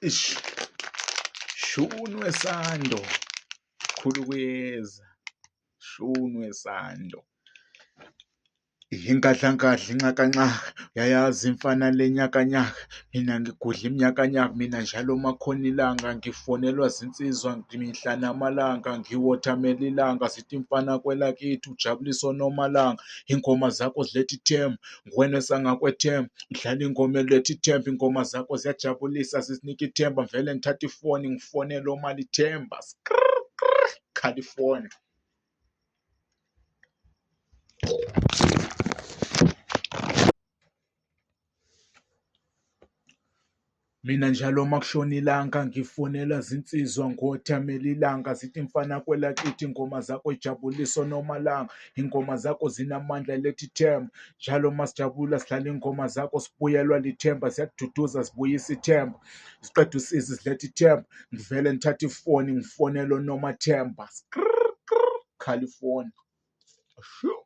Ish. Shuni wesando. Khulu kuyeza. Shuni wesando. Ingadlangadla inxakanxaka uyayazi mfana le nyakanyaka mina ngigudla iminyakanyaka mina njalo makhona ilanga ngifonelwa zinsizwa mihla namalanga ngiwothamela ilanga zithi mfana kwelakithi ujabulisa onomalanga ingoma zakho ziletha ithemba nguwena esangakwethemba udlala ingoma eletha ithemba ingoma zakho ziyajabulisa zisinika ithemba ngivele ngithathe ifoni ngifonele omalithemba California. Mina njalo uma kushona ilanga ngifonela zinsizwa ngothamela ilanga zithi mfana kwelakithi ingoma zakho ijabulisa nomalanga ingoma zakho zinamandla letha ithemba njalo uma sijabula sidlala ingoma zakho sibuyelwa lithemba ziyakududuza zibuyisa ithemba ziqeda usizi ziletha ithemba ngivele ngithathe ifoni ngifonele onomathemba California. Sure.